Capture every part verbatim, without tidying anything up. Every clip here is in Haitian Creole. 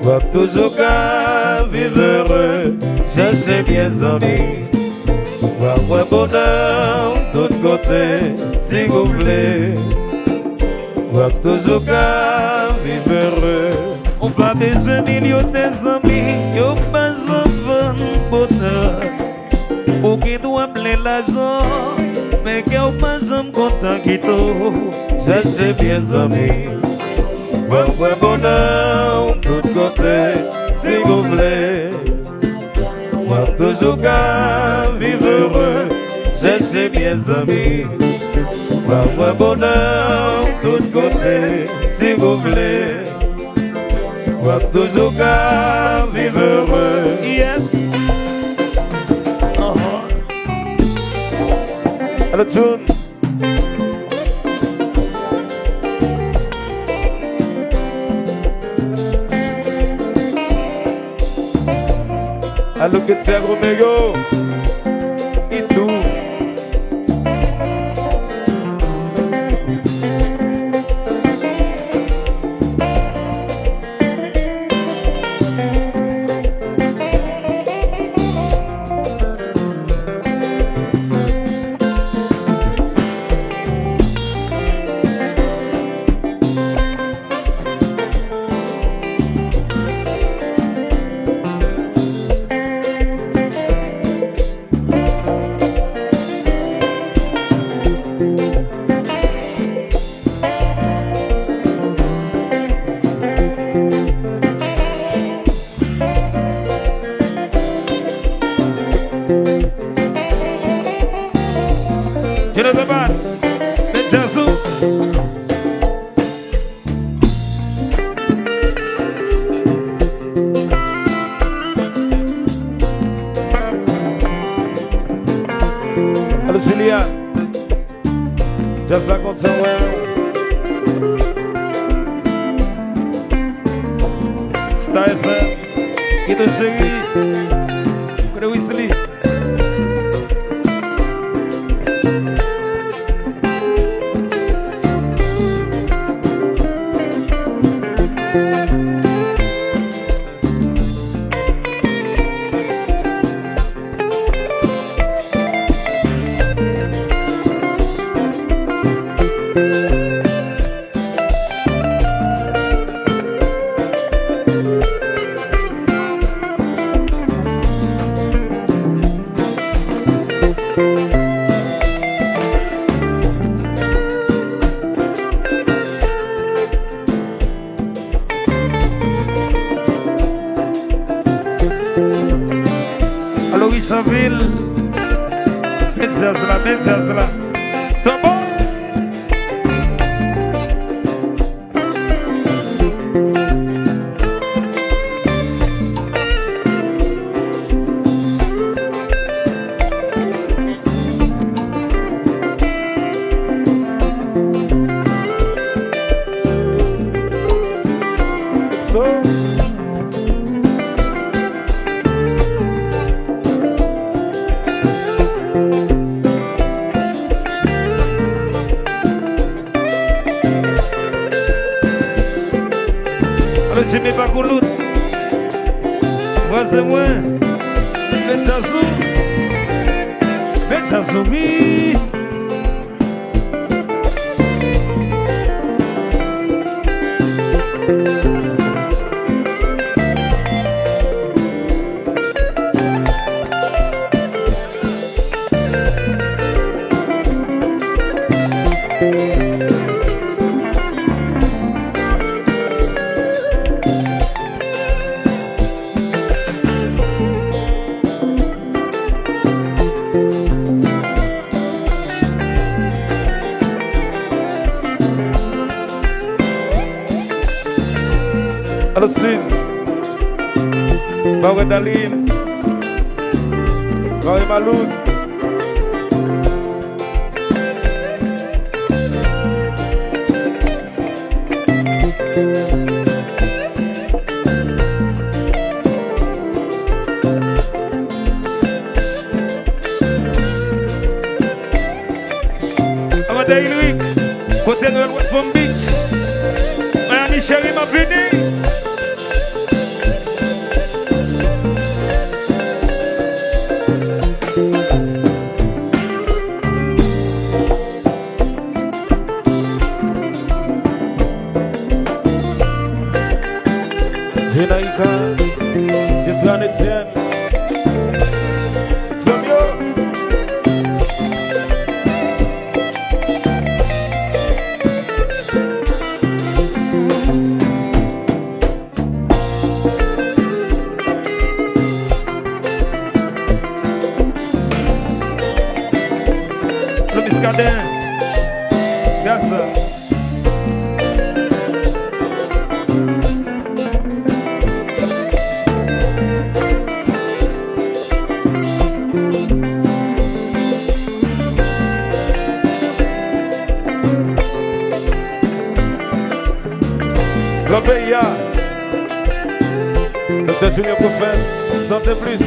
W ap toujou ka viv ere, chèche byen zanmi. W ap wè bonè w tout kote, si w vle. W ap toujou ka viv ere. Ou pa bezwen milyon de zanmi, yo pa janm vann bonè. Ou gen dwa plen lajan, men kè w pa janm kontan kite w. Chèche byen zanmi, w ap wè bonè w tout kote, si w vle. W ap toujou ka viv ere, chèche byen zanmi. W ap wè bonè w tout kote, si w vle. W ap toujou ka viv ere. Yes. Aha. Alo, June. Alo, Ketsia Romeo. Itou. Jonathan Bats, met djaz ou. Alo, Julia. Djaz la konn sa wè. Star F M. Kite cheri. Kote Wisly? Alo, Richanvil. Met djaz la, met djaz la. Tanbou. Alo, Jimmy Bakoulout. Vwazen mwen. Met djaz ou. Met djaz ou, wi. Alo, Sis. Mare Dalin. Mare Maloun. Amanda Ulrich, kote nou ye West Palm Beach. Miami cheri, m ap vini. Renaïka, Jeslan Etienne, zanmi yo. Lo Muscadin. Yes, sir. Lòt peyi a, Doktè Julien Prophète, Santé Plus.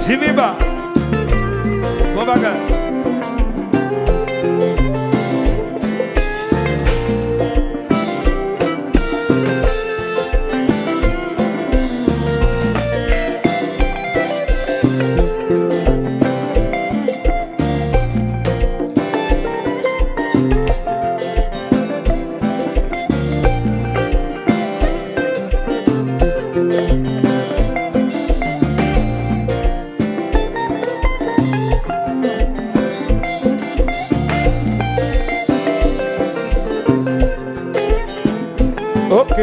Jimmy Ba, bon bagay. Ok.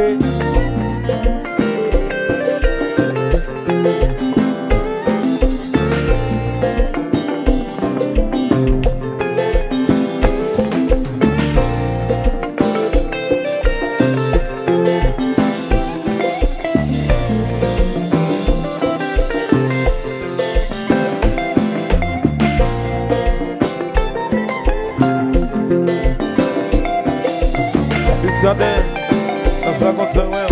Muscadin, sa sa konn sa wè.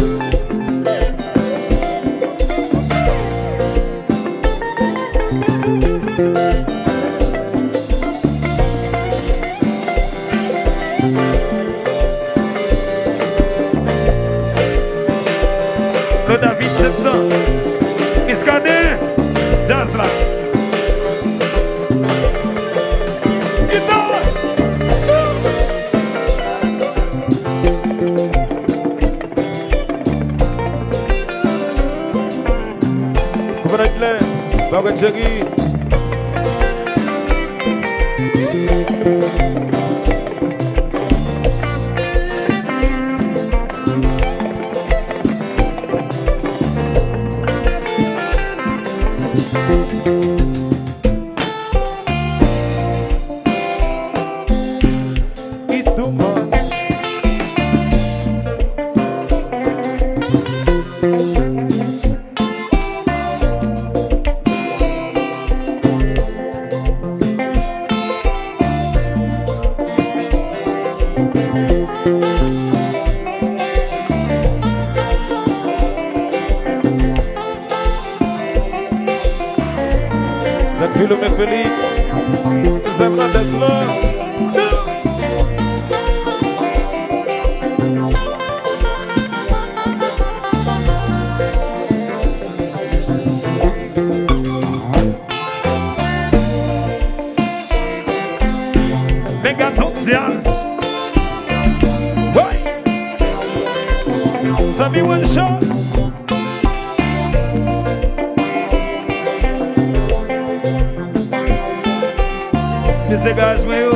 Lo David Septan, Muscadin, djaz la. Gita! Koupe nèt lè, bagay Jerry. Zak Philomé Félix, Zak Fernandez la. Megaton Diaz. Woy! Zanmi One Show. Ti mesye garaj mwen yo.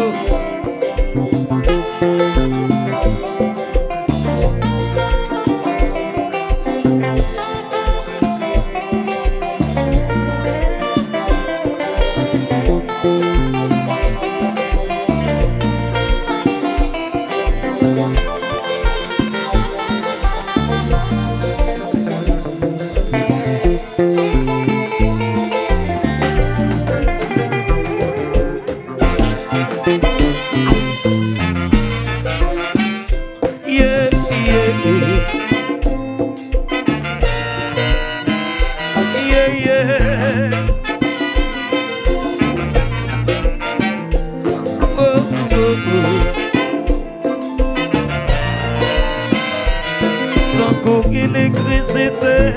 Tankou elektrisite,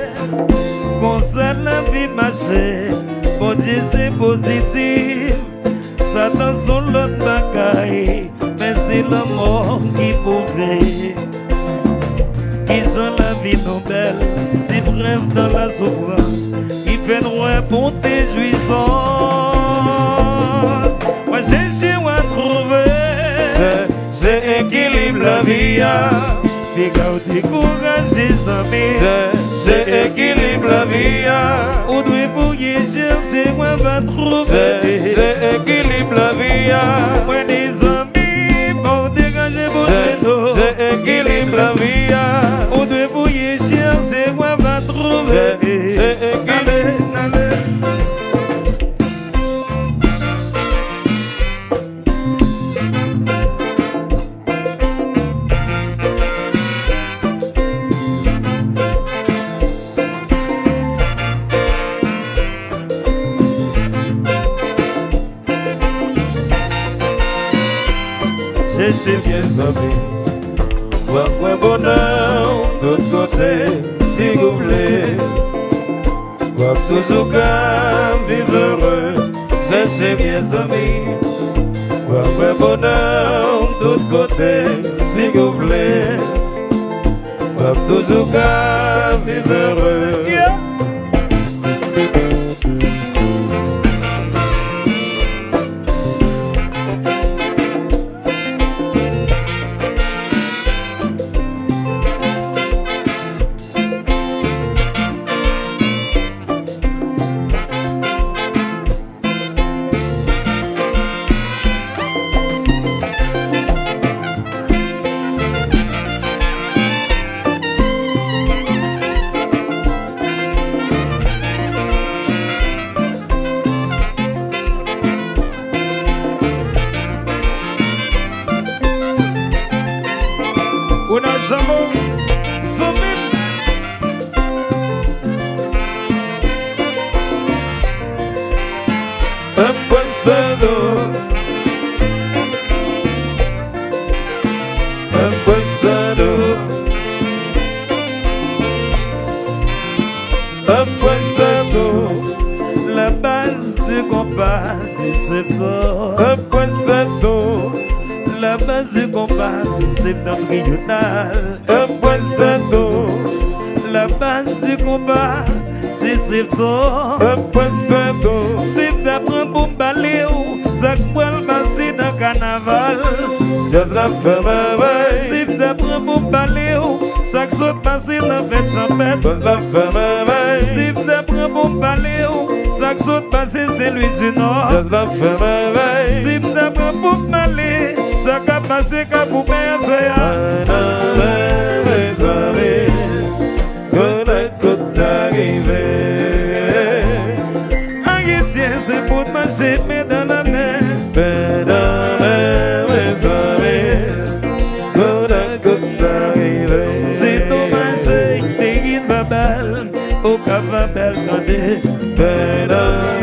konsa lavi mache. Bondye se pozitif, Satan se yon lòt bagay. Men se lanmò ki pwouve kijan lavi nou bèl. Siprèm dan lasoufrans, ki fè n wè bonte jwisans. Mwen chèche, mwen twouve. Chèche ekilib lavi a. Piga w dekouraje, zanmi. Chèche ekilib lavi a. Ou dwe fouye, chèche, mwen va twouve. Chèche ekilib lavi a. Mwen di zanmi, pa w degaje pou jwe non. Chèche ekilib lavi a. Ou dwe fouye, chèche, mwen va twouve. Chèche ekilib. Ale, ale. Chèche byen, zanmi, w ap wè bonè w tout kote, si w vle. W ap toujou ka viv ere. Chèche byen, zanmi, w ap wè bonè w tout kote, si w vle. W ap toujou ka viv ere. Yeah. Ou nan janm ou, zanmi m. Empresario. Empresario. Empresario. La base du compas, c'est fort. Empresario. La base du compas, c'est septentrional. Empresario. La base du compas, c'est septan. Empresario. Si m ta pran pou m pale w, sa k pral pase nan kanaval. Djaz la fè mèvèy. Si m ta pran pou m pale w, sa k sot pase nan fèt chanpèt. Djaz la fè mèvèy. Si m ta pran pou m pale w, sa k sot pase Sen Lwi di Nò. Djaz la fè mèvèy. Si m ta pran pou m pale, sa k ap pase Kafou Pè aswè a. Mèvèy, mèvèy, mèvèy. Kote, kote n a rive? Ayisyen se pou n mache men dan la men. Men dan la men, mezanmi. Kote, kote n a rive? Se domaj se te gen babal, ou ka babal tande. Men dan